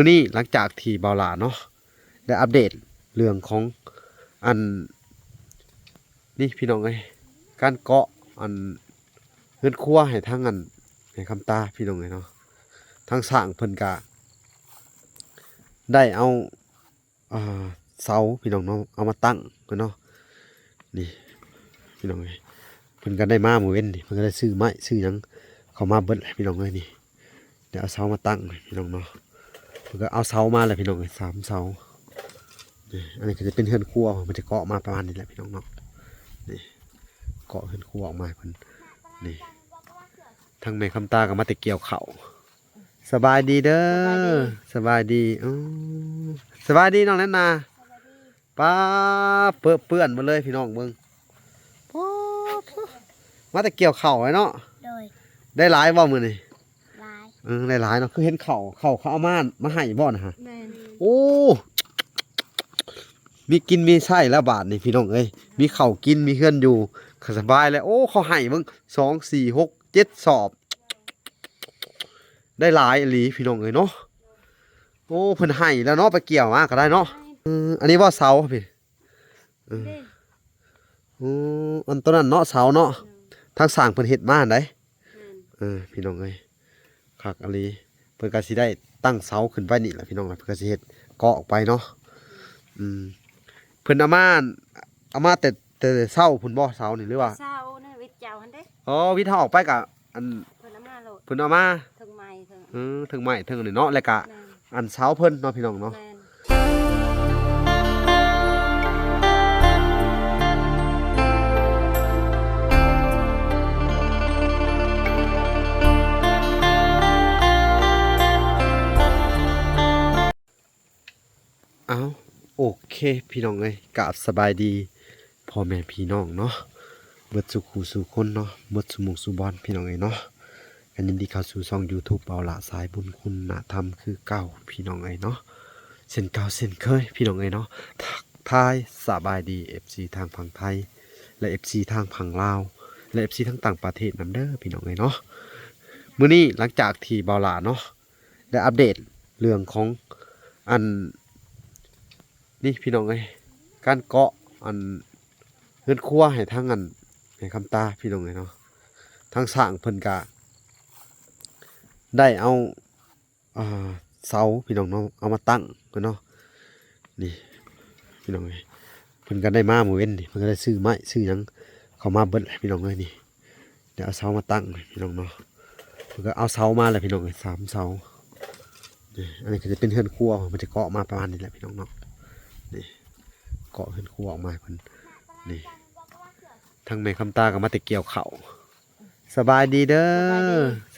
ມື້ນີ້ ຫຼັງຈາກທີ່ບ່າວຫຼ້າເນາະ ໄດ້ອັບເດດເລື່ອງຂອງອັນນີ້ພີ່ນ້ອງເອີຍ ການເກາະອັນເຮືອນຄົວໃຫ້ທາງອັນແມ່ຄຳຕາພີ່ນ້ອງເອີຍເນາະ ທາງຊ່າງເພິ່ນກະໄດ້ເອົາ ອ່າ ເສົາພີ່ນ້ອງເນາະ ເອົາມາຕັ້ງເພິ່ນເນາະ ນີ້ພີ່ນ້ອງເອີຍ ເພິ່ນກະໄດ້ມາມື້ເວັນນີ້ ເພິ່ນກະໄດ້ຊື້ໄມ້ຊື້ຫຍັງເຂົ້າມາເບິດແຫຼະພີ່ນ້ອງເອີຍ ນີ້ ໄດ້ເອົາເສົາມາຕັ້ງພີ່ນ້ອງເນາະ ເພິ່ນກະເອົາເສົາມາແລ້ວພີ່ນ້ອງເອີຍ ສາມເສົາ ນີ້ ອັນນີ້ກະຈະເປັນເຮືອນຄົວ ເພິ່ນຈະເກາະມາປະມານນີ້ແຫຼະພີ່ນ້ອງເນາະ ນີ້ ເກາະເຮືອນຄົວອອກມາໃຫ້ເພິ່ນ ນີ້ ທາງແມ່ຄຳຕາກະມາແຕ່ກ່ຽວເຂົ້າ ສະບາຍດີເດີ ສະບາຍດີ ສະບາຍດີ ອໍ ສະບາຍດີນ້ອງແນນນາ ສະບາຍດີ ປ້າ ເປິເປື້ອນໝົດເລີຍພີ່ນ້ອງເບິ່ງ ໂອ້ ມາແຕ່ກ່ຽວເຂົ້າເນາະ ໂດຍ ໄດ້ຫຼາຍບໍ່ມື້ນີ້ ຫຼາຍ ເອີ ໄດ້ຫຼາຍເນາະ ຄືເຫັນເຂົ້າ ເຂົ້າເຂົາເອົາມາ ມາໃຫ້ບໍ່ນະ ແມ່ນ ໂອ້ ມີກິນມີໃຊ້ແລ້ວບາດນີ້ພີ່ນ້ອງເອີຍ ມີເຂົ້າກິນ ມີເຮືອນຢູ່ ກະສະບາຍແລ້ວ ໂອ້ ເຂົາໃຫ້ເບິ່ງ ສອງ ສີ່ ຫົກ ເຈັດ ສອບ ໄດ້ຫຼາຍອີ່ຫຼີພີ່ນ້ອງເອີຍເນາະ ໂອ້ ເພິ່ນໃຫ້ແລ້ວເນາະ ໄປກ່ຽວມາກະໄດ້ເນາະ ເອີ ອັນນີ້ບໍ່ເສົາພີ່ ເອີ ເດ້ ໂອ້ ອັນໂຕນັ້ນເນາະ ເສົາເນາະ ໂດຍ ທາງຊ່າງເພິ່ນເຮັດມາຫັ້ນໃດ ແມ່ນ ເອີ ພີ່ນ້ອງເອີຍ ຄັກອີ່ຫຼີ ເພິ່ນກະຊິໄດ້ຕັ້ງເສົາຂຶ້ນໄວ້ນີ້ແຫຼະພີ່ນ້ອງ ເພິ່ນກະຊິເຮັດເກາະອອກໄປເນາະ ອືມ ເພິ່ນເອົາມາ ເອົາມາແຕ່ ແຕ່ເຊົ້າພຸ້ນບໍ່ ເສົານີ້ ຫຼືວ່າ ເຊົ້ານະ ວິດເຈົ້າຫັ້ນເດ້ ອໍ ວິດເຮົາອອກໄປກະ ອັນ ເພິ່ນເອົາມາໂລດ ເພິ່ນເອົາມາ ເທິງໄມ້ເທິງ ເອີ ເທິງໄມ້ເທິງອັນນີ້ເນາະ ແລ້ວກະ ແມ່ນ ອັນເສົາເພິ່ນເນາະພີ່ນ້ອງເນາະ ແມ່ນ ເອົ້າ ໂອເຄພີ່ນ້ອງເອີຍ ກາບສະບາຍດີພໍ່ແມ່ພີ່ນ້ອງເນາະ ເບິດສູ່ຄູ່ສູ່ຄົນເນາະ ເບິດສູ່ໝູ່ສູ່ບ່ອນພີ່ນ້ອງເອີຍເນາະ ກະຍິນດີເຂົ້າສູ່ຊ່ອງຢູທູບ ເບົາຫຼ້າສາຍບຸນຄຸນນະທຳຄືເກົ່າພີ່ນ້ອງເອີຍເນາະ ເຊັ່ນເກົ່າເຊັ່ນເຄີຍພີ່ນ້ອງເອີຍເນາະ ທັກທາຍສະບາຍດີເອັຟຊີທາງຝັ່ງໄທ ແລະ ເອັຟຊີທາງຝັ່ງລາວ ແລະ ເອັຟຊີທາງຕ່າງປະເທດນຳເດີພີ່ນ້ອງເອີຍເນາະ ມື້ນີ້ຫຼັງຈາກທີ່ບ່າວຫຼ້າເນາະ ໄດ້ອັບເດດເລື່ອງຂອງອັນນີ້ພີ່ນ້ອງເອີຍ ການເກາະອັນເຮືອນຄົວໃຫ້ທາງອັນແມ່ຄຳຕາພີ່ນ້ອງເອີຍເນາະ ທາງຊ່າງເພິ່ນກະໄດ້ເອົາ ອ່າ ເສົາພີ່ນ້ອງເນາະ ເອົາມາຕັ້ງເພິ່ນເນາະ ນີ້ພີ່ນ້ອງເອີຍ ເພິ່ນກະໄດ້ມາມື້ເວັນນີ້ ເພິ່ນກະໄດ້ຊື້ໄມ້ຊື້ຫຍັງເຂົ້າມາເບິດແຫຼະພີ່ນ້ອງເອີຍ ນີ້ ໄດ້ເອົາເສົາມາຕັ້ງພີ່ນ້ອງເນາະ ເພິ່ນກະເອົາເສົາມາແລ້ວພີ່ນ້ອງເອີຍ ສາມເສົາ ນີ້ ອັນນີ້ກະຈະເປັນເຮືອນຄົວ ເພິ່ນຈະເກາະມາປະມານນີ້ແຫຼະພີ່ນ້ອງເນາະ ນີ້ ເກາະເຮືອນຄົວອອກມາໃຫ້ເພິ່ນ ນີ້ ທາງແມ່ຄຳຕາກະມາແຕ່ກ່ຽວເຂົ້າ ສະບາຍດີເດີ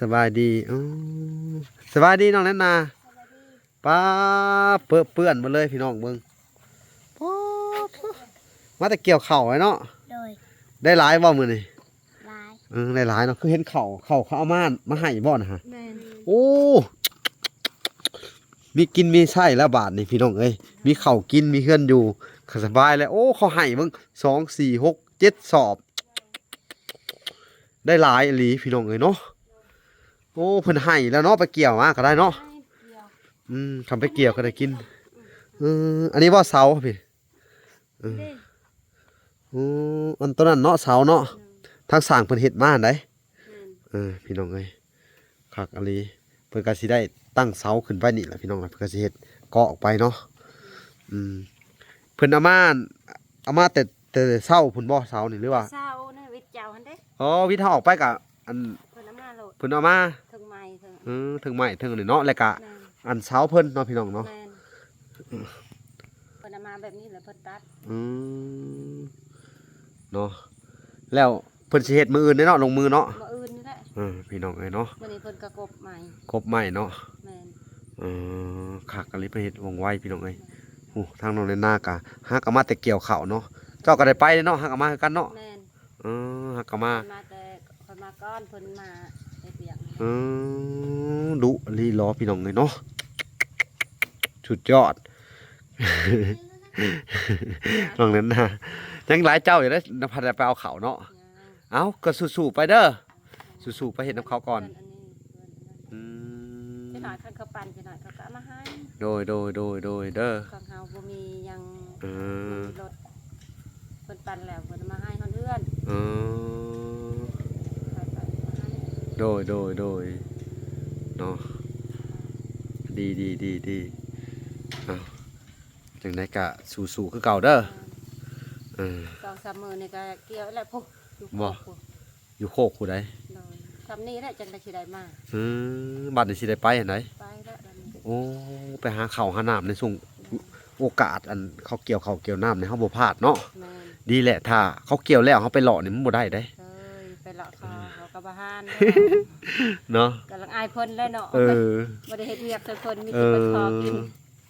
ສະບາຍດີ ສະບາຍດີ ອໍ ສະບາຍດີນ້ອງແນນນາ ສະບາຍດີ ປ້າ ເປິເປື້ອນໝົດເລີຍພີ່ນ້ອງເບິ່ງ ໂອ້ ມາແຕ່ກ່ຽວເຂົ້າເນາະ ໂດຍ ໄດ້ຫຼາຍບໍ່ມື້ນີ້ ຫຼາຍ ເອີ ໄດ້ຫຼາຍເນາະ ຄືເຫັນເຂົ້າ ເຂົ້າເຂົາເອົາມາ ມາໃຫ້ບໍ່ນະ ແມ່ນ ໂອ້ ມີກິນມີໃຊ້ແລ້ວບາດນີ້ພີ່ນ້ອງເອີຍ ມີເຂົ້າກິນ ມີເຮືອນຢູ່ ກະສະບາຍແລ້ວ ໂອ້ ເຂົາໃຫ້ເບິ່ງ ສອງ ສີ່ ຫົກ ເຈັດ ສອບ ໄດ້ຫຼາຍອີ່ຫຼີພີ່ນ້ອງເອີຍເນາະ ໂອ້ ເພິ່ນໃຫ້ແລ້ວເນາະ ໄປກ່ຽວມາກະໄດ້ເນາະ ອືມ ຄັນໄປກ່ຽວກະໄດ້ກິນ ເອີ ອັນນີ້ບໍ່ເສົາພີ່ ເອີ ໂອ້ ອັນໂຕນັ້ນເນາະ ເສົາເນາະ ໂດຍ ທາງຊ່າງເພິ່ນເຮັດມາຫັ້ນໃດ ແມ່ນ ເອີ ພີ່ນ້ອງເອີຍ ຄັກອີ່ຫຼີ ເພິ່ນກະຊິໄດ້ຕັ້ງເສົາຂຶ້ນໄວ້ນີ້ແຫຼະພີ່ນ້ອງ ເພິ່ນກະຊິເຮັດເກາະອອກໄປເນາະ ອືມ ເພິ່ນເອົາມາ ເອົາມາແຕ່ ແຕ່ເຊົ້າພຸ້ນບໍ່ ເສົານີ້ ຫຼືວ່າ ເຊົ້ານະ ວິດເຈົ້າຫັ້ນເດ້ ອໍ ວິດເຮົາອອກໄປກະ ອັນ ເພິ່ນເອົາມາໂລດ ເພິ່ນເອົາມາ ເທິງໄມ້ເທິງ ເອີ ເທິງໄມ້ເທິງອັນນີ້ເນາະ ແລ້ວກະ ແມ່ນ ອັນເສົາເພິ່ນເນາະພີ່ນ້ອງເນາະ ແມ່ນ ເພິ່ນເອົາມາແບບນີ້ແລ້ວເພິ່ນຕັດ ອືມ ເນາະ ແລ້ວເພິ່ນຊິເຮັດມື້ອື່ນເດ້ເນາະ ລົງມືເນາະ ມື້ອື່ນນີ້ແຫຼະ ເອີ ພີ່ນ້ອງເອີຍເນາະ ມື້ນີ້ເພິ່ນກະກົບໄມ້ ກົບໄມ້ເນາະ ແມ່ນ ເອີ ຄັກອີ່ຫຼີ ເພິ່ນເຮັດວ່ອງໄວພີ່ນ້ອງເອີຍ ແມ່ນ ໂອ້ ທາງນ້ອງແນນນາກະ ຫາກະມາແຕ່ກ່ຽວເຂົ້າເນາະ ເຈົ້າກະໄດ້ໄປເນາະ ຫາກະມາຄືກັນເນາະ ແມ່ນ ເອີ ຫາກະມາ ມາແຕ່ ຂ້ອຍມາກ່ອນ ເພິ່ນມາເຮັດວຽກ ເອີ ດຸອີ່ຫຼີເນາະ ພີ່ນ້ອງເອີຍເນາະ ສຸດຍອດ ນ້ອງແນນນາ ຍັງຫຼາຍເຈົ້າຢູ່ເດ້ ນະພັດໄປເອົາເຂົ້າເນາະ ເອົາ ກະສູ້ໆໄປເດີ ສູ້ໆໄປເຮັດນຳເຂົາກ່ອນ ອືມ ຈັກໜ້ອຍຄັນເຂົາໄປ ອັນ ເຂົາກໍເອົາມາໃຫ້ ໂດຍ ໂດຍ ໂດຍ ໂດຍ ເດີ ຂອງເຮົາບໍ່ມີຫຍັງ ເອີ ບໍ່ມີລົດ ເພິ່ນປັ່ນແລ້ວ ເພິ່ນເອົາມາໃຫ້ຮອດເຮືອນ ເອີ ໄປໆ ມາໃຫ້ ໂດຍ ໂດຍ ໂດຍ ເນາະ ດີ ດີ ດີ ດີ ເອົາ ຈັ່ງໃດກະສູ້ໆຄືເກົ່າເດີ ເອີ ສອງສາມມື້ນີ້ກໍກ່ຽວແລ້ວ ພຸ້ນ ຢູ່ ບໍ່ ໂຄກພຸ້ນ ຢູ່ໂຄກຜູ້ໃດ ໂດຍ ຊ່ຳນີ້ແຫຼະ ຈັ່ງໄດ້ຊິໄດ້ມາ ເອີ ບັດນີ້ຊິໄດ້ໄປຫັ້ນໃດ ໄປແລ້ວບັດນີ້ ໂອ້ ໄປຫາເຂົ້າຫານ້ຳໃນຊ່ວງ ໂອກາດອັນເຂົາກ່ຽວເຂົ້າກ່ຽວນ້ຳນີ້ເຮົາບໍ່ພາດເນາະ ແມ່ນ ດີແຫຼະ ຖ້າເຂົາກ່ຽວແລ້ວເຮົາໄປເລາະນີ້ມັນບໍ່ໄດ້ເດ້ ເອີ ໄປເລາະເຂົາ ເຂົາກໍບໍ່ຮ້ານເນາະ ກຳລັງອາຍເພິ່ນແຫຼະເນາະ ເອີ ບໍ່ໄດ້ເຮັດວຽກໃຫ້ເພິ່ນ ມີແຕ່ເພິ່ນຂໍກິນ ເອີ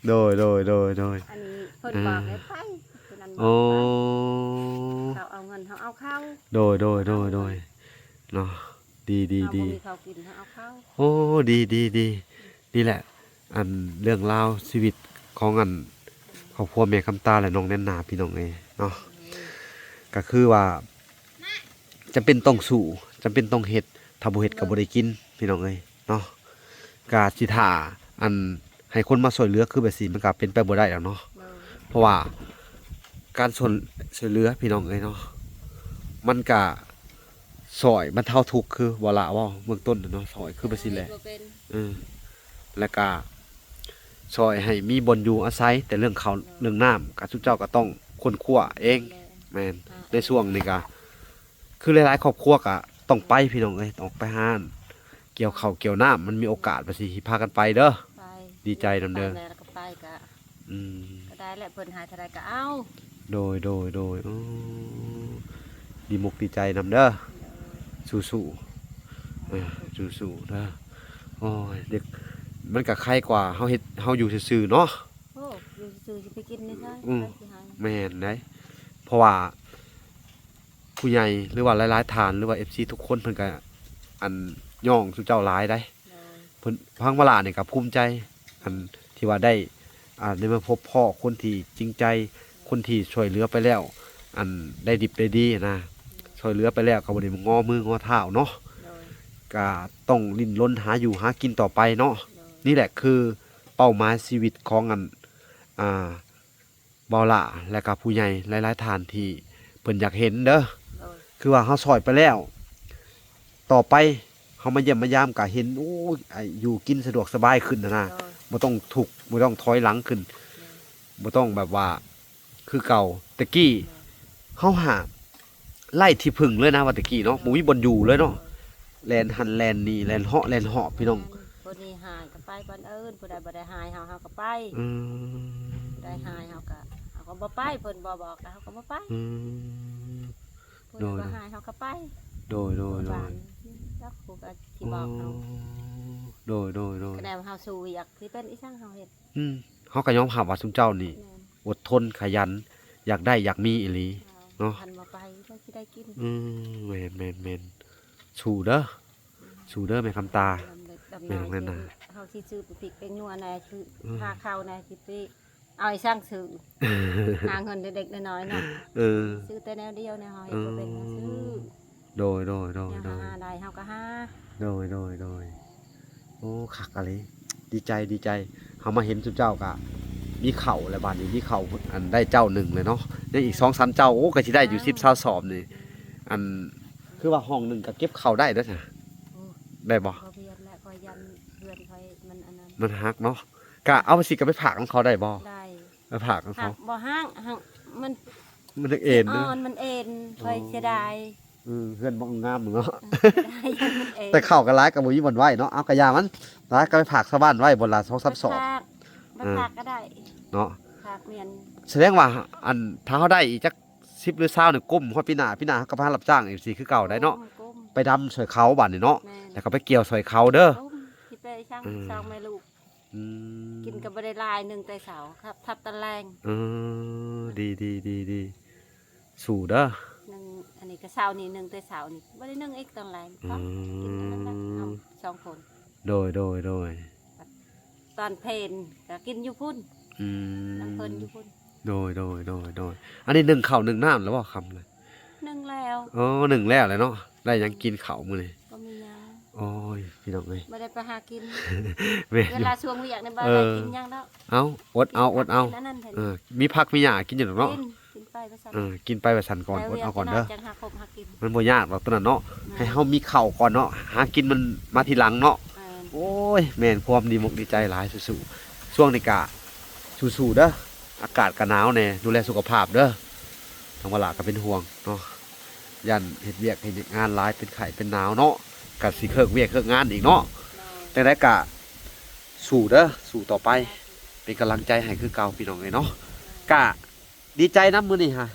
ໂດຍ ໂດຍ ໂດຍ ໂດຍ ອັນນີ້ເພິ່ນບອກໃຫ້ໄປ ເອີ ເພິ່ນອັນບອກໄປ ອໍ ເຂົາເອົາເງິນ ເຮົາເອົາເຂົາ ໂດຍ ໂດຍ ໂດຍ ໂດຍ ເນາະ ດີ ດີ ເຮົາບໍ່ມີເຂົາກິນ ເຮົາເອົາເຂົາ ໂອ້ ດີ ດີ ດີ ນີ້ແຫຼະ ອັນເລື່ອງລາວຊີວິດຂອງອັນຄອບຄົວແມ່ຄຳຕາ ແລະ ນ້ອງແນນນາ ພີ່ນ້ອງເອີຍເນາະ ກໍຄືວ່າ ຈຳເປັນຕ້ອງສູ້ ຈຳເປັນຕ້ອງເຮັດ ຖ້າບໍ່ເຮັດກໍບໍ່ໄດ້ກິນ ພີ່ນ້ອງເອີຍເນາະ ກະຊິຖ້າອັນໃຫ້ຄົນມາຊ່ວຍເຫຼືອຄືແບບຊີ້ ມັນກະເປັນໄປບໍ່ໄດ້ດອກເນາະ ເພາະວ່າການຊ່ວຍ ຊ່ວຍເຫຼືອ ພີ່ນ້ອງເອີຍເນາະ ມັນກະຊ່ອຍບັນເທົາທຸກ ຄືບໍ່ລະເວົ້າເບື້ອງຕົ້ນເນາະ ຊ່ອຍຄືແບບຊີ້ແຫຼະ ເອີ ແລ້ວກະຊ່ອຍໃຫ້ມີບ່ອນຢູ່ອາໄສ ແຕ່ເລື່ອງເຂົ້າເລື່ອງນ້ຳກະ ຊຸມເຈົ້າກໍຕ້ອງຄົ້ນຄວ້າເອງ ແມ່ນ ໃນຊ່ວງນີ້ກະ ຄືຫຼາຍໆຄອບຄົວກະຕ້ອງໄປພີ່ນ້ອງເອີຍ ຕ້ອງໄປຫາກ່ຽວເຂົ້າກ່ຽວນ້ຳ ມັນມີໂອກາດວ່າຊິພາກັນໄປເດີ ໄປ ດີໃຈນຳເດີ ໄປແລ້ວກໍໄປກະ ອືມ ກໍໄດ້ແຫຼະ ເພິ່ນໃຫ້ເທົ່າໃດກໍເອົາ ໂດຍ ໂດຍ ໂດຍ ໂອ້ ດີມົກດີໃຈນຳເດີ ໂດຍ ສູ້ໆ ເອີ ສູ້ໆເດີ ໂອ້ຍ ເດັກ ມັນກໍໄຄກວ່າເຮົາເຮັດ ເຮົາຢູ່ຊື່ໆເນາະ ໂອ້ ຢູ່ຊື່ໆຊິໄປກິນໃນໃສ ອືມ ໃຜຊິໃຫ້ ແມ່ນໃດ ເພາະວ່າ ຜູ້ໃຫຍ່ ຫຼືວ່າຫຼາຍໆທ່ານ ຫຼືວ່າເອັຟຊີທຸກຄົນ ເພິ່ນກໍ ອັນ ຍ້ອງຊຸມເຈົ້າຫຼາຍໃດ ໂດຍ ເພິ່ນ ທາງວາລານີ້ກໍພູມໃຈ ອັນ ທີ່ວ່າໄດ້ ອ່າ ໄດ້ມາພົບພໍ້ຄົນທີ່ຈິງໃຈ ຄົນທີ່ຊ່ວຍເຫຼືອໄປແລ້ວ ອັນ ໄດ້ດິບໄດ້ດີນະ ໂດຍ ຊ່ວຍເຫຼືອໄປແລ້ວກໍບໍ່ໄດ້ງໍມືງໍເທົ້າເນາະ ໂດຍ ກໍຕ້ອງດີ້ນລົນຫາຢູ່ຫາກິນຕໍ່ໄປເນາະ ໂດຍ ນີ້ແຫຼະຄືເປົ້າໝາຍຊີວິດຂອງ ອັນ ອ່າ ບ່າວຫຼ້າ ແລະກະຜູ້ໃຫຍ່ຫຼາຍໆທ່ານທີ່ເພິ່ນຢາກເຫັນເດີ ໂດຍ ຄືວ່າເຮົາຊ່ອຍໄປແລ້ວ ຕໍ່ໄປເຮົາມາຢ້ຽມມາຢາມກະເຫັນ ໂອ້ຍ ຢູ່ກິນສະດວກສະບາຍຂຶ້ນຫັ້ນນະ ໂດຍ ບໍ່ຕ້ອງທຸກ ບໍ່ຕ້ອງຖອຍຫຼັງຂຶ້ນ ໂດຍ ບໍ່ຕ້ອງແບບວ່າຄືເກົ່າ ແຕ່ກີ້ ໂດຍ ເຮົາຫາ ໄຮ້ທີ່ເພິ່ງເລີຍນະ ວ່າແຕ່ກີ້ເນາະ ບໍ່ມີບ່ອນຢູ່ເລີຍເນາະ ແລ່ນຫັ້ນແລ່ນນີ້ ແລ່ນເຫາະແລ່ນເຫາະ ພີ່ນ້ອງ ແມ່ນ ຜູ້ນີ້ຫາຍກໍໄປບ່ອນອື່ນ ຜູ້ໃດບໍ່ໄດ້ຫາຍເຮົາ ເຮົາກໍໄປ ອືມ ຜູ້ໃດຫາຍເຮົາກໍ ເຮົາກໍບໍ່ໄປ ເພິ່ນບໍ່ບອກ ເຮົາກໍບໍ່ໄປ ອືມ ຜູ້ໃດບໍ່ຫາຍເຮົາກໍໄປ ໂດຍ ໂດຍ ໂດຍ ຈັກຜູ້ກໍຊິບອກເຮົາ ໂດຍ ໂດຍ ໂດຍ ຄະແນນເຮົາສູ້ວຽກ ຊິເປັນອີ່ຫຍັງເຮົາເຮັດ ອືມ ເຮົາກໍຍອມຮັບວ່າຊຸມເຈົ້ານີ້ ແມ່ນ ອົດທົນ ຂະຫຍັນ ຢາກໄດ້ຢາກມີອີ່ຫຼີເນາະ ຄັນບໍ່ໄປ ເຮົາຊິໄດ້ກິນ ອືມ ແມ່ນໆໆ ສູ້ເດີ ສູ້ເດີແມ່ຄຳຕາ ດຳເນີນ ແມ່ນແມ່ນນະ ເຮົາຊິຊື້ປຶກແປ້ງນົວແດ່ ຊື້ ອືມ ຫາເຂົ້າແດ່ ຊິໄປເອົາອີ່ຫຍັງຊື້ ຫາເງິນເລັກໆນ້ອຍໆເນາະ ເອີ ຊື້ແຕ່ແນວດຽວແນວເຮົາເຮັດບໍ່ເປັນ ອືມ ຊື້ ໂດຍ ໂດຍ ໂດຍ ແນວ ໂດຍ ຫາໄດ້ເຮົາກໍຫາ ໂດຍ ໂດຍ ໂດຍ ໂອ້ ຄັກອີ່ຫຼີ ດີໃຈ ດີໃຈ ເຮົາມາເຫັນຊຸມເຈົ້າກະມີເຂົ້າແລ້ວ ບາດນີ້ມີເຂົ້າ ອັນ ໄດ້ເຈົ້າໜຶ່ງແລ້ວເນາະ ຍັງອີກສອງສາມເຈົ້າ ໂອ້ ກໍຊິໄດ້ຢູ່ສິບຊາວສອບນີ້ ອັນ ຄືວ່າຫ້ອງໜຶ່ງກໍເກັບເຂົ້າໄດ້ເດີ ໂອ້ ໄດ້ບໍ່ ບໍ່ພຽງແລ້ວ ຂ້ອຍຢ້ານເຮືອນຂ້ອຍມັນອັນນັ້ນ ມັນຫັກເນາະ ກະເອົາໄປຊິ ກະໄປຝາກນຳເຂົາໄດ້ບໍ່ ໄດ້ ໄປຝາກນຳເຂົາ ບໍ່ ຫາກ ຫາກ ມັນ ມັນເອັນ ອ່ອນ ມັນເອັນ ຂ້ອຍເສຍດາຍ ເອີ ເຮືອນບໍ່ງາມເນາະ ເອີ ເສຍດາຍ ມັນເອັນ ແຕ່ເຂົ້າກໍຫຼາຍກໍບໍ່ມີບ່ອນໄວ້ເນາະ ເອົາກະຢ່າມັນ ຫຼາຍກໍໄປຝາກຊາວບ້ານໄວ້ ບ່ອນລະສອງສາມສອບ ໄປຝາກ ໄປຝາກກໍໄດ້ ເອີ ເນາະ ຝາກແມ່ນ ສະແດງວ່າ ອັນ ຖ້າເຮົາໄດ້ອີກຈັກສິບຫຼືຊາວນີ້ ກຸ້ມຮອດປີໜ້າ ປີໜ້າເຮົາກໍໄປຫາຮັບຈ້າງອີກຊິຄືເກົ່າໄດ້ເນາະ ກຸ້ມ ໄປດຳຊ່ວຍເຂົາບາດນີ້ເນາະ ແມ່ນ ແລ້ວກໍໄປກ່ຽວຊ່ວຍເຂົາເດີ ກຸ້ມ ຊິໄປຊ່າງ ເອີ ຊ່າງແມ່ລູກ ອືມ ກິນກໍບໍ່ໄດ້ຫຼາຍ ໜຶ້ງແຕ່ເຊົ້າ ທັບຕອນແລງ ເອີ ດີໆໆໆ ສູ້ເດີ ໜຶ້ງ ອັນນີ້ກໍເຊົ້ານີ້ ໜຶ້ງແຕ່ເຊົ້ານີ້ ບໍ່ໄດ້ໜຶ້ງອີກຕອນແລງ ອືມ ກິນອັນນັ້ນແຫຼະ ເຮົາສອງຄົນ ໂດຍໆໆ ຕອນເພນກໍກິນຢູ່ພຸ້ນ ອືມ ນຳເພິ່ນຢູ່ພຸ້ນ ໂດຍໆໆ ອັນນີ້ໜຶ້ງເຂົ້າໜຶ້ງນ້ຳແລ້ວບໍ່ ຄ່ຳແລ້ວ ໜຶ້ງແລ້ວ ອໍ ໜຶ້ງແລ້ວແຫຼະເນາະ ໄດ້ຫຍັງກິນເຂົ້າມື້ນີ້ ບໍ່ມີຫຍັງ ໂອ້ຍ ພີ່ນ້ອງເອີຍ ບໍ່ໄດ້ໄປຫາກິນ ແມ່ນ ເວລາຊ່ວງວຽກນີ້ບໍ່ ເອີ ໄດ້ກິນຫຍັງດອກ ເອົ້າ ອົດເອົາ ອົດເອົາ ເອີ ກິນຜັກກິນອັນນັ້ນຫັ້ນ ເອີ ມີຜັກມີຫຍ້າກິນຢູ່ດອກເນາະ ກິນ ກິນໄປວ່າຊັ້ນ ເອີ ກິນໄປວ່າຊັ້ນກ່ອນ ແຕ່ ອົດເອົາກ່ອນເດີ ວຽກຈັ່ງຫາຄົບຫາກິນ ມັນບໍ່ຍາກດອກຕົວນັ້ນເນາະ ແມ່ນ ໃຫ້ເຮົາມີເຂົ້າກ່ອນເນາະ ຫາກິນມັນມາທີຫຼັງເນາະ ແມ່ນ ໂອ້ຍ ແມ່ນ ຄວາມດີອົກດີໃຈຫຼາຍ ສູ້ໆ ຊ່ວງນີ້ກະສູ້ໆເດີ ອາກາດກະໜາວແດ່ ດູແລສຸຂະພາບເດີ ທາງວາລາກະເປັນຫ່ວງເນາະ ຢ້ານເຮັດວຽກເຮັດງານຫຼາຍ ເປັນໄຂ້ເປັນໜາວເນາະ ກະຊິເລີກວຽກເລີກງານອີກເນາະ ໂດຍ ຈັ່ງໃດກະສູ້ເດີ ສູ້ຕໍ່ໄປ ເປັນກຳລັງໃຈໃຫ້ຄືເກົ່າ ພີ່ນ້ອງເອີຍເນາະ ກະດີໃຈນຳມື້ນີ້ຫາ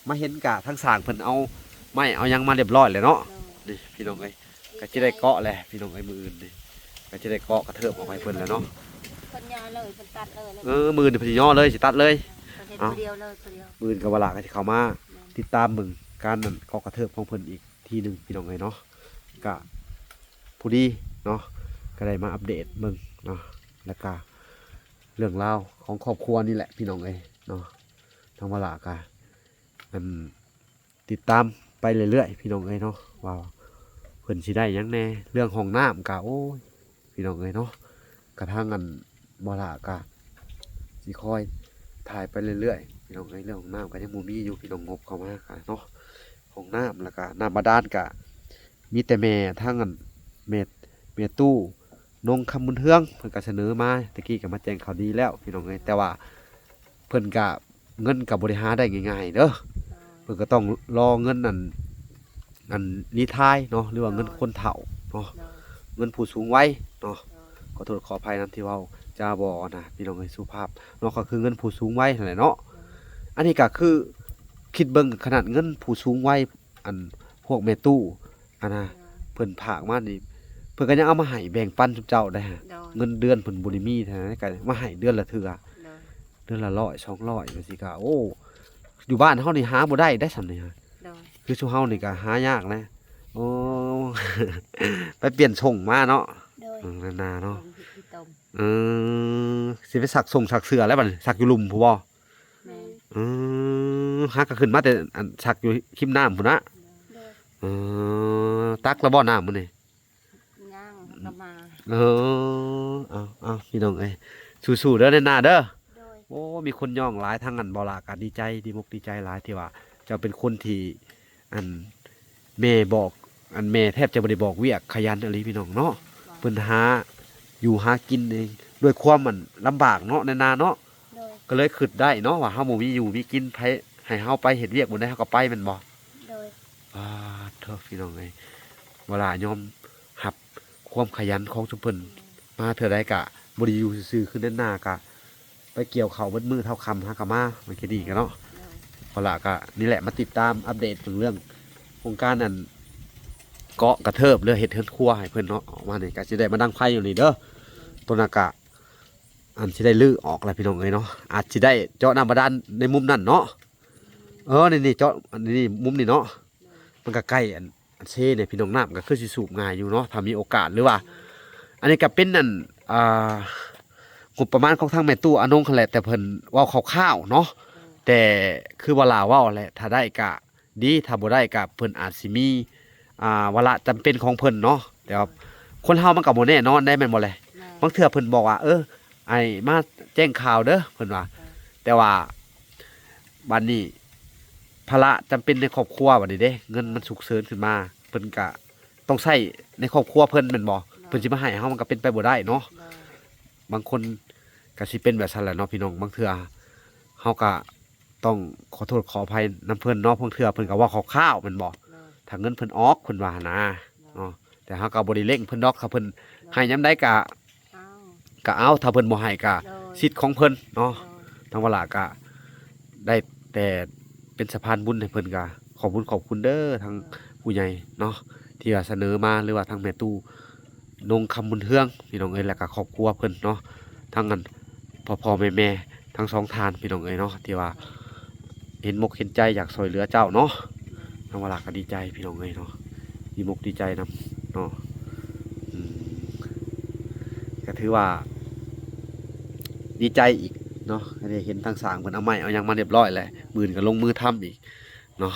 ມາເຫັນກະທາງຊ່າງເພິ່ນເອົາໄມ້ເອົາຫຍັງມາລຽບຮ້ອຍແລ້ວເນາະ ໂດຍ ນີ້ພີ່ນ້ອງເອີຍ ກະຊິໄດ້ເກາະແຫຼະພີ່ນ້ອງເອີຍ ມື້ອື່ນນີ້ກະຊິໄດ້ເກາະກະເທີບອອກໃຫ້ເພິ່ນແລ້ວເນາະ ເພິ່ນຍໍເລີຍ ເພິ່ນຕັດເລີຍ ເອີ ມື້ອື່ນເພິ່ນຊິຍໍເລີຍ ຊິຕັດເລີຍ ເພິ່ນເຮັດຜູ້ດຽວເລີຍ ຜູ້ດຽວ ມື້ອື່ນກະວາລາກະຊິເຂົ້າມາຕິດຕາມເບິ່ງການນັ້ນເກາະກະເທີບຂອງເພິ່ນອີກທີໜຶ່ງ ພີ່ນ້ອງເອີຍເນາະ ກະພໍດີເນາະ ກະໄດ້ມາອັບເດດເບິ່ງເນາະ ແລ້ວກະເລື່ອງລາວຂອງຄອບຄົວນີ້ແຫຼະ ພີ່ນ້ອງເອີຍເນາະ ທາງວາລາກະ ອັນ ຕິດຕາມໄປເລື້ອຍໆ ພີ່ນ້ອງເອີຍເນາະ ວ່າເພິ່ນຊິໄດ້ຫຍັງແດ່ ເລື່ອງຫ້ອງນ້ຳກະ ໂອ້ຍ ພີ່ນ້ອງເອີຍເນາະ ກະທາງອັນບໍ່ຫຼ້າກະຊິຄອຍຖ່າຍໄປເລື້ອຍໆ ພີ່ນ້ອງເອີຍ ເລື່ອງຫ້ອງນ້ຳກະຍັງບໍ່ມີຢູ່ ພີ່ນ້ອງ ງົບເຂົ້າມາກະເນາະ ຫ້ອງນ້ຳ ແລ້ວກະນ້ຳບາດານກະມີແຕ່ແມ່ ທາງອັນແມ່ ແມ່ຕູ້ ນົງຄຳບຸນເຮືອງ ເພິ່ນກະສະເໜີມາ ແຕ່ກີ້ກະມາແຈ້ງຂ່າວດີແລ້ວ ພີ່ນ້ອງເອີຍ ແຕ່ວ່າເພິ່ນກະ ເງິນກະບໍ່ໄດ້ຫາໄດ້ງ່າຍໆເດີ ເພິ່ນກະຕ້ອງລໍເງິນອັນ ອັນຣີທາຍເນາະ ຫຼືວ່າເງິນຄົນເຖົ້າເນາະ ເງິນຜູ້ສູງໄວເນາະ ຂໍໂທດຂໍອະໄພນຳທີ່ເວົ້າຈາບໍ່ນະ ພີ່ນ້ອງເອີຍ ສຸພາບເນາະ ກະຄືເງິນຜູ້ສູງໄວຫັ້ນແຫຼະເນາະ ອັນນີ້ກະຄືຄິດເບິ່ງຂະໜາດເງິນຜູ້ສູງໄວ ອັນພວກແມ່ຕູ້ ອັນນະ ເພິ່ນຝາກມານີ້ ເພິ່ນກະຍັງເອົາມາໃຫ້ແບ່ງປັນຊຸມເຈົ້າໄດ້ຫະ ເງິນເດືອນເພິ່ນບໍ່ໄດ້ມີເທົ່າໃດ ກະມາໃຫ້ເດືອນລະເທື່ອ ເດືອນລະຮ້ອຍ ສອງຮ້ອຍ ຈັ່ງຊີ້ກະ ໂອ້ ຢູ່ບ້ານເຮົານີ້ຫາບໍ່ໄດ້ໄດ໋ ສ່ຳນີ້ຫະ ຄືຊຸມເຮົານີ້ກະຫາຍາກນະ ໂອ້ ໄປປ່ຽນຊົງມາເນາະ ເອີ ນານາເນາະ ເອີ ຊິໄປຊັກຊົງຊັກເສື້ອແລ້ວບັດນີ້ ຊັກຢູ່ລຸ່ມພຸ້ນບໍ່? ແມ່ນ ເອີ ຫາກະຂຶ້ນມາແຕ່ອັນຊັກຢູ່ຮິມນ້ຳພຸ້ນນະ ເອີ ຕັກແລ້ວບໍ່ນ້ຳມື້ນີ້? ຍັງ ກະມາ ເອີ ເອົາ ເອົາ ພີ່ນ້ອງເອີຍ ສູ້ໆເດີ ແນນາເດີ ໂອ້ ມີຄົນຍ້ອງຫຼາຍ ທາງອັນບໍ່ຫຼ້າກະດີໃຈ ດີອົກດີໃຈຫຼາຍ ທີ່ວ່າເຈົ້າເປັນຄົນທີ່ ອັນ ແມ່ບອກ ອັນແມ່ແທບຈະບໍ່ໄດ້ບອກວຽກ ຂະຫຍັນອີ່ຫຼີ ພີ່ນ້ອງເນາະ ເພິ່ນຫາຢູ່ຫາກິນເອງ ດ້ວຍຄວາມອັນລຳບາກເນາະ ແນນາເນາະ ກະເລີຍຄິດໄດ້ເນາະ ວ່າເຮົາບໍ່ມີຢູ່ມີກິນ ໃຜໃຫ້ເຮົາໄປເຮັດວຽກບ່ອນໃດ ເຮົາກະໄປແມ່ນບໍ່? ໂດຍ ປາດໂທ ພີ່ນ້ອງເອີຍ ບໍ່ຫຼ້າຍອມຮັບຄວາມຂະຫຍັນຂອງຊຸມເພິ່ນ ມາເທື່ອໃດກະບໍ່ໄດ້ຢູ່ຊື່ໆ ຄືແນນາກະ ໄປກ່ຽວເຂົ້າເບິດມື້ເທົ່າຄ່ຳຫາກະມາ ມັນກະດີກະເນາະ ໂດຍ ເພາະລະກະນີ້ແຫຼະ ມາຕິດຕາມອັບເດດເບິ່ງເລື່ອງໂຄງການອັນເກາະກະເທີບ ເລື່ອງເຮັດເຮືອນຄົວໃຫ້ເພິ່ນເນາະ ອອກມານີ້ກະຊິໄດ້ມາດັງໄຟຢູ່ນີ້ເດີ ໂຕນັ້ນກະ ອັນຊິໄດ້ຮື້ອອກແລ້ວພີ່ນ້ອງເອີຍເນາະ ອາດຊິໄດ້ເຈາະນ້ຳບາດານໃນມຸມນັ້ນເນາະ ເອີ ນີ້ໆ ເຈາະ ອັນນີ້ມຸມນີ້ເນາະ ມັນກະໃກ້ອັນ ອັນເຊນີ້ພີ່ນ້ອງ ນ້ຳກະຄືຊິສູບງ່າຍຢູ່ເນາະ ຖ້າມີໂອກາດ ຫຼືວ່າ ອັນນີ້ກະເປັນອັນ ອ່າ ງົບປະມານຂອງທາງແມ່ຕູ້ອານົງຫັ້ນແຫຼະ ແຕ່ເພິ່ນເວົ້າຄ່າວໆເນາະ ແຕ່ຄືວ່າລາວເວົ້າແຫຼະ ຖ້າໄດ້ກະດີ ຖ້າບໍ່ໄດ້ກະເພິ່ນອາດຊິມີ ອ່າ ວາລະຈຳເປັນຂອງເພິ່ນເນາະ ແຕ່ວ່າຄົນເຮົາມັນກະບໍ່ແນ່ນອນໄດ໋ ແມ່ນບໍ່ແລະ ບາງເທື່ອເພິ່ນບອກວ່າ ເອີ ອ້າຍມາແຈ້ງຂ່າວເດີ ເພິ່ນວ່າ ແຕ່ວ່າ ບາດນີ້ພາລະຈຳເປັນໃນຄອບຄົວບາດນີ້ເດ້ ເງິນມັນສຸກເສີນຂຶ້ນມາ ເພິ່ນກະຕ້ອງໃຊ້ໃນຄອບຄົວເພິ່ນແມ່ນບໍ່? ເພິ່ນຊິມາໃຫ້ເຮົາມັນກະເປັນໄປບໍ່ໄດ້ເນາະ ບາງຄົນກະຊິເປັນແບບຊັ້ນແຫຼະເນາະພີ່ນ້ອງ ບາງເທື່ອເຮົາກະຕ້ອງຂໍໂທດຂໍອະໄພນຳເພິ່ນເນາະ ບາງເທື່ອເພິ່ນກະເວົ້າຄ່າວໆແມ່ນບໍ່? ຖ້າເງິນເພິ່ນອອກ ເພິ່ນວ່າຫັ້ນນາເນາະ ແຕ່ເຮົາກະບໍ່ໄດ້ເລັ່ງເພິ່ນດອກ ຖ້າເພິ່ນໃຫ້ຍາມໃດກະ ກະເອົາ ຖ້າເພິ່ນບໍ່ໃຫ້ກະສິດຂອງເພິ່ນເນາະ ທາງວາລະກະໄດ້ແຕ່ເປັນສະພານບຸນໃຫ້ເພິ່ນ ກະຂອບບຸນຂອບຄຸນເດີ ທາງຜູ້ໃຫຍ່ເນາະ ທີ່ວ່າສະເໜີມາ ຫຼືວ່າທາງແມ່ຕູ້ ນົງຄຳບຸນເຮືອງ ພີ່ນ້ອງເອີຍ ແລ້ວກະຄອບຄົວເພິ່ນເນາະ ທັງອັນພໍ່ໆແມ່ໆທັງສອງທ່ານ ພີ່ນ້ອງເອີຍເນາະ ທີ່ວ່າເຫັນມົກເຫັນໃຈຢາກຊ່ວຍເຫຼືອເຈົ້າເນາະ ທາງວາລະກະດີໃຈ ພີ່ນ້ອງເອີຍເນາະ ດີມົກດີໃຈນຳເນາະ ອືມ ກະຖືວ່າດີໃຈອີກເນາະ ໄດ້ເຫັນທາງຊ່າງເພິ່ນເອົາໄມ້ເອົາຫຍັງມາຮຽບຮ້ອຍແລ້ວ ມື້ອື່ນກະລົງມືທຳອີກເນາະ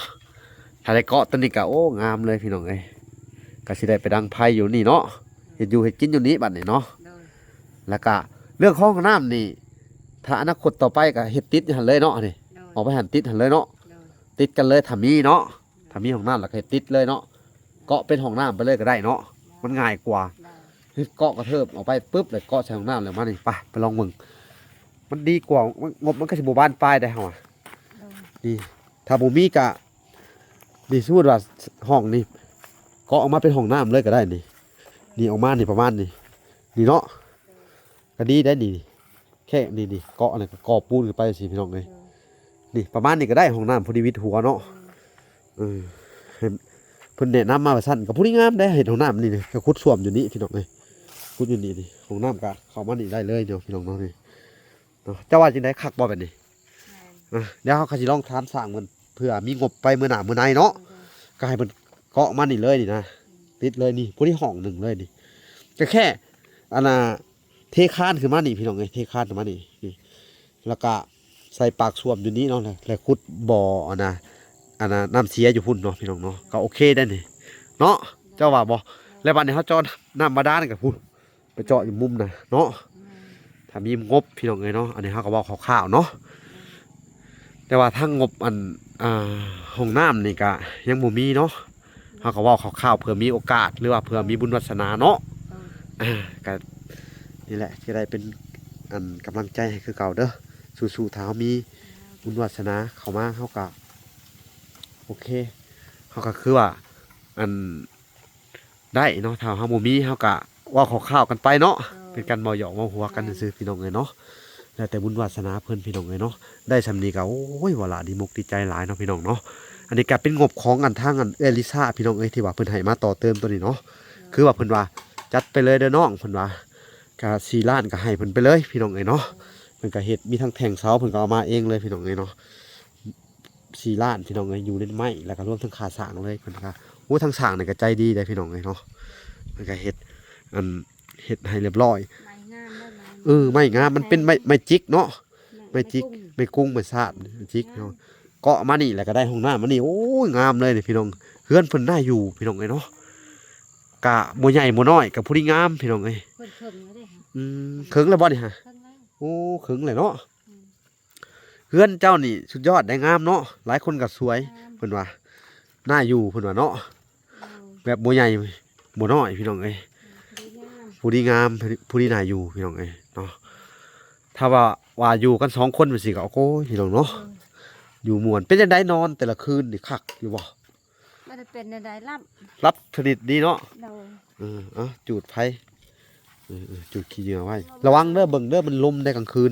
ຖ້າໄດ້ເກາະໂຕນີ້ກະ ໂອ້ ງາມເລີຍ ພີ່ນ້ອງເອີຍ ກໍຊິໄດ້ໄປດັງໄຟຢູ່ນີ້ເນາະ ເຮັດຢູ່ເຮັດກິນຢູ່ນີ້ບັດນີ້ເນາະ. ໂດຍ ແລ້ວກະເລື່ອງຂອງຫ້ອງນ້ຳນີ້ ຖ້າອະນາຄົດຕໍ່ໄປກໍເຮັດຕິດຢູ່ຫັ້ນເລີຍເນາະນີ້. ໂດຍ ອອກໄປຫັ້ນຕິດຫັ້ນເລີຍເນາະ. ໂດຍ ຕິດກັນເລີຍ ຖ້າມີເນາະ ຖ້າມີຫ້ອງນ້ຳແລ້ວກໍເຮັດຕິດເລີຍເນາະ ເກາະເປັນຫ້ອງນ້ຳໄປເລີຍກໍໄດ້ເນາະ. ໂດຍ ມັນງ່າຍກວ່າ. ໂດຍ ເກາະກະເທີບອອກໄປປຶບ ແລ້ວເກາະໃສ່ຫ້ອງນ້ຳ ແລ້ວມານີ້ ໄປ ໄປລອງເບິ່ງ ມັນດີກວ່າ. ງົບມັນກໍຊິບໍ່ບານປາຍໄດ໋ເຮົາອະ. ໂດຍ ນີ້ ຖ້າບໍ່ມີກະ ນີ້ ສົມມຸດວ່າຫ້ອງນີ້ ເກາະອອກມາເປັນຫ້ອງນ້ຳເລີຍກໍໄດ້ນີ້. ນີ້ອອກມານີ້ປະມານນີ້ ນີ້ເນາະ ກໍດີໄດ໋ນີ້. ແຄ່ນີ້ ນີ້ເກາະອັນນັ້ນກໍກໍ່ປູນຂຶ້ນໄປຈັ່ງຊີ້ ພີ່ນ້ອງເອີຍ. ໂດຍ ນີ້ປະມານນີ້ກໍໄດ້ ຫ້ອງນ້ຳພໍດີວິດຫົວເນາະ. ໂດຍ ເອີ ໃຫ້ເພິ່ນແນະນຳມາວ່າຊັ້ນ ກໍພໍດີງາມໄດ໋. ເຮັດຫ້ອງນ້ຳນີ້ ກໍຂຸດສ້ວມຢູ່ນີ້ ພີ່ນ້ອງເອີຍ ຂຸດຢູ່ນີ້ນີ້ ຫ້ອງນ້ຳກໍເຂົ້າມານີ້ໄດ້ເລີຍເນາະ ພີ່ນ້ອງເນາະ. ນີ້ເນາະ ເຈົ້າວ່າຈັ່ງໃດ ຄັກບໍ່ແບບນີ້? ແມ່ນ ອ່ະ ດຽວເຮົາກໍຊິລອງຖາມຊ່າງເພິ່ນ ເພື່ອມີງົບໄປມື້ໜ້າມື້ໃນເນາະ. ໂດຍ ກໍໃຫ້ເພິ່ນເກາະມານີ້ເລີຍນີ້ນະ ອືມ ຕິດເລີຍນີ້ ຜູ້ທີ່ຫ້ອງໜຶ່ງເລີຍນີ້. ກໍແຄ່ ອັນນ່າ ເທຄານຂຶ້ນມານີ້ ພີ່ນ້ອງເອີຍ ເທຄານຂຶ້ນມານີ້ ນີ້ ແລ້ວກໍໃສ່ປາກສ້ວມຢູ່ນີ້ເນາະ ແລ້ວ ແລ້ວຂຸດບໍ່ ອັນນ່າ ອັນນ່າ ນ້ຳເສຍຢູ່ພຸ້ນເນາະ ພີ່ນ້ອງເນາະ. ກໍໂອເຄໄດ໋ນີ້ເນາະ ເຈົ້າວ່າບໍ່? ແລ້ວບັດນີ້ເຮົາເຈາະນ້ຳບາດານກັນພຸ້ນ ໄປເຈາະຢູ່ມຸມນະເນາະ. ແມ່ນ ຖ້າມີງົບ ພີ່ນ້ອງເອີຍເນາະ ອັນນີ້ເຮົາກໍເວົ້າຄ່າວໆເນາະ. ແມ່ນ ແຕ່ວ່າທາງງົບອັນ ອ່າ ຫ້ອງນ້ຳນີ້ກະຍັງບໍ່ມີເນາະ. ເຮົາກໍເວົ້າຄ່າວໆ ເພື່ອມີໂອກາດ ຫຼືວ່າເພື່ອມີບຸນວາສະໜາເນາະ. ເອີ ອ່າ ກະນີ້ແຫຼະ ຈະໄດ້ເປັນອັນກຳລັງໃຈໃຫ້ຄືເກົ່າເດີ ສູ້ໆ. ຖ້າເຮົາມີບຸນວາສະໜາເຂົ້າມາ ເຮົາກະໂອເຄ ເຮົາກະຄືວ່າ ອັນ ໄດ້ເນາະ. ຖ້າເຮົາບໍ່ມີ ເຮົາກະເວົ້າຄ່າວໆກັນໄປເນາະ. ເອີ ເປັນການເວົ້າຫຍອກເວົ້າຫົວກັນ ແມ່ນ ຊື່ໆ ພີ່ນ້ອງເອີຍເນາະ. ແລ້ວແຕ່ບຸນວາສະໜາເພິ່ນ ພີ່ນ້ອງເອີຍເນາະ. ໄດ້ສ່ຳນີ້ກໍ ໂອ້ຍ ວ່າລະດີມົກດີໃຈຫຼາຍເນາະ ພີ່ນ້ອງເນາະ. ອັນນີ້ກໍເປັນງົບຂອງອັນທາງອັນເອື້ອຍລິຊາ ພີ່ນ້ອງເອີຍ ທີ່ວ່າເພິ່ນໃຫ້ມາຕໍ່ເຕີມຕົວນີ້ເນາະ. ເອີ ຄືວ່າເພິ່ນວ່າ ຈັດໄປເລີຍເດີນ້ອງ ເພິ່ນວ່າ ກະສີ່ລ້ານກໍໃຫ້ເພິ່ນໄປເລີຍ ພີ່ນ້ອງເອີຍເນາະ. ເພິ່ນກໍເຮັດ ມີທັງແທ່ງເສົາ ເພິ່ນກໍເອົາມາເອງເລີຍ ພີ່ນ້ອງເອີຍເນາະ. ສີ່ລ້ານ ພີ່ນ້ອງເອີຍ ຢູ່ໃນໄມ້ ແລ້ວກໍລວມທັງຄ່າສ້າງເລີຍ. ເພິ່ນກໍ ໂອ້ ທາງຊ່າງນີ້ກໍໃຈດີໄດ໋ ພີ່ນ້ອງເອີຍເນາະ. ເພິ່ນກໍເຮັດ ອັນ ເຮັດໃຫ້ຮຽບຮ້ອຍ. ໄມ້ງາມເດີ ໄມ້ ເອີ ໄມ້ງາມ ມັນເປັນໄມ້ ໄມ້ຈິກເນາະ. ແມ່ນ ໄມ້ຈິກ ໄມ້ກຸ້ງ ໄມ້ສາບ ໄມ້ຈິກເນາະ. ເກາະມານີ້ແລ້ວກໍໄດ້ຫ້ອງນ້ຳມານີ້ ໂອ້ຍ ງາມເລີຍນີ້ ພີ່ນ້ອງ. ເຮືອນເພິ່ນໜ້າຢູ່ ພີ່ນ້ອງເອີຍເນາະ. ກະບໍ່ໃຫຍ່ບໍ່ນ້ອຍ ກະພໍດີງາມ ພີ່ນ້ອງເອີຍ. ເພິ່ນເຄິ່ງແລ້ວເດ້ ອືມ ເຄິ່ງແລ້ວບໍ່ນີ້ຫະ? ເຄິ່ງແລ້ວ ໂອ້ ເຄິ່ງແລ້ວເນາະ. ອືມ ເຮືອນເຈົ້ານີ້ສຸດຍອດໄດ໋ ງາມເນາະ. ຫຼາຍຄົນກໍສວຍ ງາມ ເພິ່ນວ່າ ໜ້າຢູ່ ເພິ່ນວ່າເນາະ. ໂດຍ ແບບບໍ່ໃຫຍ່ບໍ່ນ້ອຍ ພີ່ນ້ອງເອີຍ. ອືມ ພໍດີງາມ ພໍດີງາມ ພໍດີໜ້າຢູ່ ພີ່ນ້ອງເອີຍເນາະ. ຖ້າວ່າ ວ່າຢູ່ກັນສອງຄົນຈັ່ງຊີ້ກໍ ໂອ້ຍ ພີ່ນ້ອງເນາະ. ໂດຍ ຢູ່ມ່ວນ. ເປັນຈັ່ງໃດນອນແຕ່ລະຄືນນີ້ ຄັກຢູ່ບໍ່? ບໍ່ໄດ້ເປັນແນວໃດ ຫຼັບ ຫຼັບສະໜິດດີເນາະ. ໂດຍ ເອີ ເອົາ ຈູດໄຟ ເອີ ເອີ ຈູດຂີ້ເຫຍື້ອໄວ້. ລະວັງເດີ ເບິ່ງເດີ ມັນລົມໃດກາງຄືນ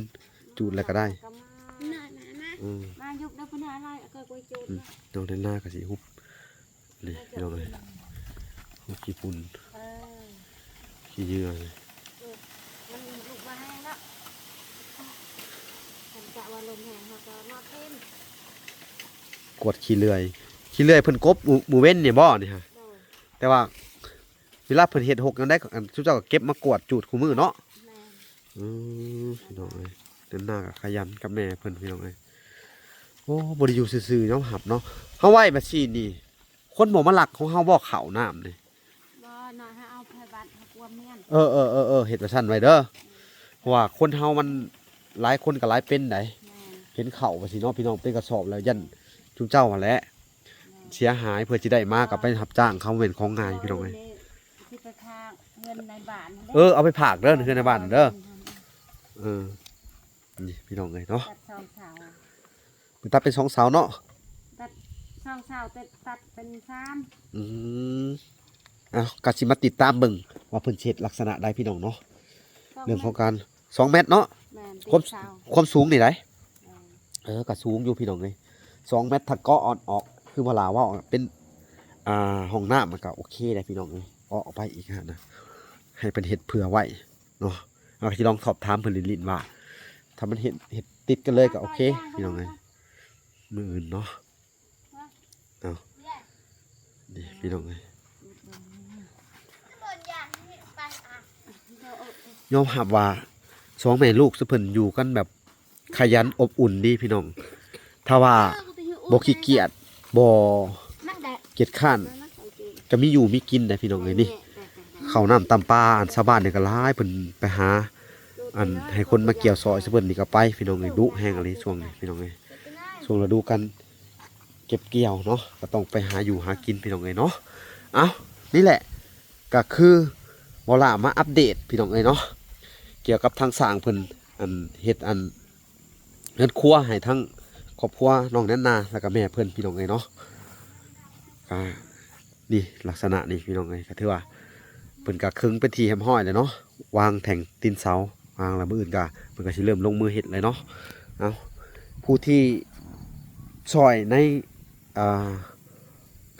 ຈູດແລ້ວກໍໄດ້. ມາ ມາ ມາ ເອີ ມາ ຍຸກເດີ ເພິ່ນຫາໄລ່ ເອົາເກີກໄວ້ຈູດ. ອືມ ເນາະ ນ້ອງແດນນາກໍຊິຫຸບ ນີ້ ມາ ພີ່ນ້ອງເອີຍ ເອີ ຫຸບຂີ້ຝຸ່ນ. ເອີ ຂີ້ເຫຍື້ອ ເອີ ມັນລຸກມາແຮງແລ້ວ ຄັນກະວ່າລົມແຮງເຮົາກໍມາເພນ ກວດຂີ້ເລື່ອຍ ຂີ້ເລື່ອຍເພິ່ນກົບມື້ ມື້ເວັນນີ້ບໍ່ນີ້ຫະ? ໂດຍ ແຕ່ວ່າເວລາເພິ່ນເຮັດຮົກຫຍັງໄດ້ ອັນ ຊຸມເຈົ້າກໍເກັບມາກວດຈູດຄູ່ມື້ເນາະ. ແມ່ນ ອືມ ພີ່ນ້ອງເອີຍ ເດີນໜ້າກໍຂະຫຍັນກັບແມ່ເພິ່ນ ພີ່ນ້ອງເອີຍ. ໂອ້ ບໍ່ໄດ້ຢູ່ຊື່ໆ ຍອມຮັບເນາະ. ເຮົາໄວ້ບັດຊີ້ນີ້ ຄົນບໍ່ມາລັກຂອງເຮົາບໍ່ ເຂົ້ານ້ຳນີ້? ບໍ່ເນາະ ເຮົາເອົາໃສ່ບັດ ເຮົາກວມເຮືອນ. ເອີ ເອີ ເອີ ເອີ ເຮັດວ່າຊັ້ນໄວ້ເດີ ເພາະວ່າຄົນເຮົາມັນຫຼາຍຄົນກໍຫຼາຍເປັນໃດ໋. ແມ່ນ ເຫັນເຂົ້າວ່າຊີ້ເນາະ ພີ່ນ້ອງ ເປັນກະສອບແລ້ວ ຢ້ານຈຸມເຈົ້າຫັ້ນແຫຼະ ແມ່ນ ເສຍຫາຍ. ເພື່ອຊິໄດ້ມາກໍໄປຮັບຈ້າງເຂົາ ບໍ່ແມ່ນຂອງງ່າຍ ພີ່ນ້ອງເອີຍ. ຊິໄປຝາກເງິນໃນບ້ານເດີ ເອີ ເອົາໄປຝາກເດີ ເຮືອນໃນບ້ານເດີ. ເອີ ນີ້ ພີ່ນ້ອງເອີຍເນາະ ຕັດສອງເສົາ ໄປຕັດເປັນສອງເສົາເນາະ ຕັດສອງເສົາ ຕັດ ຕັດເປັນສາມ. ອືມ ເອົາ ກໍຊິມາຕິດຕາມເບິ່ງວ່າເພິ່ນຊິເຮັດລັກສະນະໃດ ພີ່ນ້ອງເນາະ. ສອງແມັດ ເລື່ອງຂອງການ ສອງແມັດເນາະ. ແມ່ນ ຄວາມ ເປັນເສົາ ຄວາມສູງນີ້ໃດ໋. ແມ່ນ ເອີ ກໍສູງຢູ່ ພີ່ນ້ອງເອີຍ ສອງແມັດ. ຖ້າເກາະອອກ ຄືບໍ່ຫຼາເວົ້າ ເປັນ ອ່າ ຫ້ອງນ້ຳ ມັນກໍໂອເຄໄດ໋ ພີ່ນ້ອງເອີຍ. ເກາະອອກໄປອີກຫັ້ນນະ ໃຫ້ເພິ່ນເຮັດເຜື່ອໄວ້ ເນາະ. ເຮົາກໍຊິລອງສອບຖາມເພິ່ນຫຼິ້ນໆ ວ່າ ຖ້າມັນເຮັດ ເຮັດຕິດກັນເລີຍກໍໂອເຄ ພີ່ນ້ອງເອີຍ. ມື້ອື່ນເນາະ. ເອົາ ນີ້ ພີ່ນ້ອງເອີຍ ຍອມຮັບວ່າສອງແມ່ລູກຊຸມເພິ່ນຢູ່ກັນແບບຂະຫຍັນອົບອຸ່ນດີ ພີ່ນ້ອງ. ຖ້າວ່າບໍ່ຂີ້ກຽດ ບໍ່ກຽດຄ້ານ ກໍມີຢູ່ມີກິນໄດ໋ພີ່ນ້ອງເອີຍ. ນີ້ເຂົ້ານ້ຳຕຳປາ ອັນຊາວບ້ານນີ້ກໍຫຼາຍ ເພິ່ນໄປຫາ ອັນໃຫ້ຄົນມາກ່ຽວຊ່ອຍຊະເພິ່ນນີ້ກໍໄປພີ່ນ້ອງເອີຍ. ດຸແຮງອີ່ຫຼີຊ່ວງນີ້ພີ່ນ້ອງເອີຍ. ຊ່ວງລະດູການເກັບກ່ຽວເນາະ ກໍຕ້ອງໄປຫາຢູ່ຫາກິນພີ່ນ້ອງເອີຍເນາະ. ເອົ້າ ນີ້ແຫຼະ ກໍຄືບໍ່ຫຼ້າມາອັບເດດພີ່ນ້ອງເອີຍເນາະ ກ່ຽວກັບທາງຊ່າງເພິ່ນ ອັນເຮັດອັນເຮືອນຄົວໃຫ້ທັງຄອບຄົວນ້ອງແນນນາ ແລ້ວກໍແມ່ເພິ່ນພີ່ນ້ອງເອີຍເນາະ. ກໍນີ້ລັກສະນະນີ້ພີ່ນ້ອງເອີຍ ກໍຖືວ່າເພິ່ນກໍເຄິ່ງເປັນທີ່ຮຽບຮ້ອຍແລ້ວເນາະ ວາງແທ່ງຕີນເສົາ ວາງແລ້ວ ມື້ອື່ນກໍເພິ່ນກໍຊິເລີ່ມລົງມືເຮັດເລີຍເນາະ. ເອົ້າ ຜູ້ທີ່ຊ່ອຍໃນ ອ່າ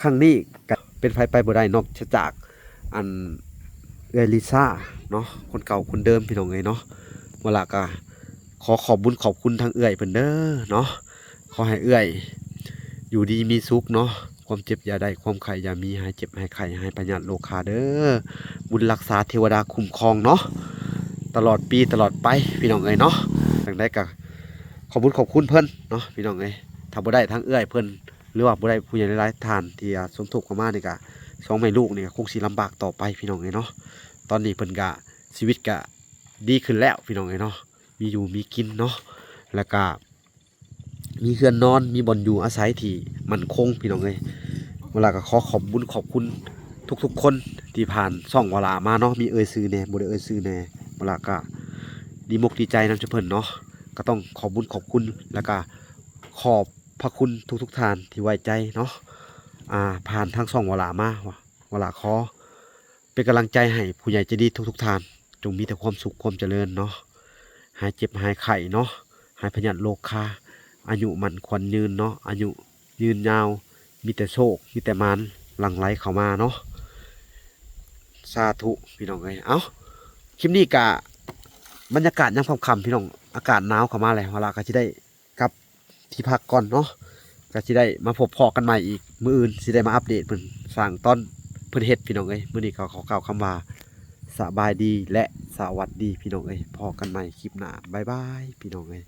ຄັ້ງນີ້ກໍເປັນໃຜໄປບໍ່ໄດ້ ນອກຈາກອັນເອື້ອຍລິຊາເນາະ ຄົນເກົ່າຄົນເດີມພີ່ນ້ອງເອີຍເນາະ. ເວລາກໍຂໍຂອບບຸນຂອບຄຸນທາງເອື້ອຍເພິ່ນເດີເນາະ. ຂໍໃຫ້ເອື້ອຍຢູ່ດີມີສຸກເນາະ ຄວາມເຈັບຢ່າໄດ້ ຄວາມໄຂ້ຢ່າມີ ຫາຍເຈັບຫາຍໄຂ້ ຫາຍພະຍາດໂລຄາເດີ. ບຸນຮັກສາເທວະດາຄຸ້ມຄອງເນາະ ຕະຫຼອດປີຕະຫຼອດໄປພີ່ນ້ອງເອີຍເນາະ. ຈັ່ງໃດກໍຂອບບຸນຂອບຄຸນເພິ່ນເນາະພີ່ນ້ອງເອີຍ. ຖ້າບໍ່ໄດ້ທາງເອື້ອຍເພິ່ນ ຫຼືວ່າບໍ່ໄດ້ຜູ້ໃຫຍ່ຫຼາຍໆທ່ານທີ່ ອ່າ ສົມທົບເຂົ້າມານີ້ກະ ສອງແມ່ລູກນີ້ກະຄົງຊິລຳບາກຕໍ່ໄປພີ່ນ້ອງເອີຍເນາະ. ຕອນນີ້ເພິ່ນກະ ຊີວິດກະດີຂຶ້ນແລ້ວພີ່ນ້ອງເອີຍເນາະ ມີຢູ່ມີກິນເນາະ ແລ້ວກະມີເຮືອນນອນ ມີບ່ອນຢູ່ອາໄສທີ່ໝັ້ນຄົງພີ່ນ້ອງເອີຍ. ເວລາກະຂໍຂອບບຸນຂອບຄຸນທຸກໆຄົນທີ່ຜ່ານຊ່ອງວາລາມາເນາະ ມີເອີ່ຍຊື່ແດ່ ບໍ່ໄດ້ເອີ່ຍຊື່ແດ່ ເວລາກະດີມົກດີໃຈນຳເພິ່ນເນາະ. ກະຕ້ອງຂອບບຸນຂອບຄຸນ ແລ້ວກະຂອບ ພະຄຸນທຸກໆທ່ານທີ່ໄວ້ໃຈເນາະ ອ່າ ຜ່ານທາງຊ່ອງວາລາມາ ວາລາຂໍເປັນກຳລັງໃຈໃຫ້ຜູ້ໃຫຍ່ໃຈດີທຸກໆທ່ານ ຈົ່ງມີແຕ່ຄວາມສຸກຄວາມຈະເລີນເນາະ ຫາຍເຈັບຫາຍໄຂ້ເນາະ ຫາຍພະຍາດໂລຄາ ອາຍຸໝັ້ນຂວັນຍືນເນາະ ອາຍຸຍືນຍາວ ມີແຕ່ໂຊກມີແຕ່ໝານຫຼັ່ງໄຫຼເຂົ້າມາເນາະ ສາທຸພີ່ນ້ອງເອີຍ. ເອົ້າ ຄລິບນີ້ກະບັນຍາກາດຍາມຄ່ຳໆ ພີ່ນ້ອງ ອາກາດໜາວເຂົ້າມາແລ້ວ ວາລາກໍຊິໄດ້ ກັບທີ່ພັກກ່ອນເນາະ ກໍຊິໄດ້ມາພົບພໍ້ກັນໃໝ່ອີກ ມື້ອື່ນຊິໄດ້ມາອັບເດດເພິ່ນສ້າງຕອນເພິ່ນເຮັດພີ່ນ້ອງເອີຍ. ມື້ນີ້ກໍຂໍກ່າວຄຳວ່າສະບາຍດີ ແລະ ສະຫວັດດີພີ່ນ້ອງເອີຍ ພໍ້ກັນໃໝ່ຄລິບໜ້າ ບາຍບາຍພີ່ນ້ອງເອີຍ.